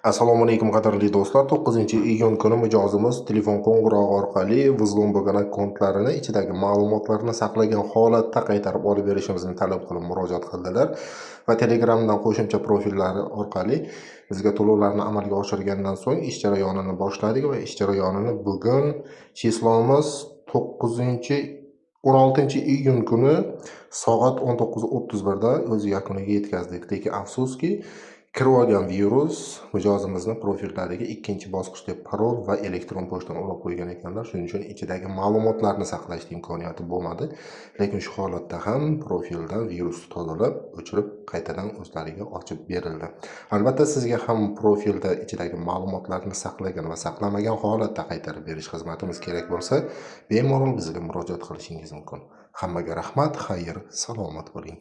Assalomu alaykum, qadrli do'stlar. 9-iyun kuni mijozimiz telefon qo'ng'irog'i orqali взлом bo'lgan akkauntlarini ichidagi ma'lumotlarni saqlagan holatda qaytarib olib berishimizni talab qilib murojaat qildilar va Telegramdan qo'shimcha profillari orqali bizga to'lovlarni amalga oshirgandan so'ng ish jarayonini boshladik va ish jarayonini bugun число miz 9, 16-iyun kuni soat 19:31 da o'z yakuniga yetkazdik. Lekin afsuski, kirib olgan virus mijozimizni profillarida ikkinchi bosqichda parol va elektron pochtani ulab qo'ygan ekanlar. Shuning uchun ichidagi ma'lumotlarni saqlashni imkoniyati bo'lmadi. Lekin shu holatda ham profildan virusni tozalab, o'chirib, qaytadan o'zlariga ochib berildi. Albatta, sizga ham profilda ichidagi ma'lumotlarni saqlagan va saqlamagan holatda qaytarib berish xizmatimiz kerak bo'lsa, bemalol bizga murojaat qilishingiz mumkin. Hammaga rahmat, xayr, salomat bo'ling.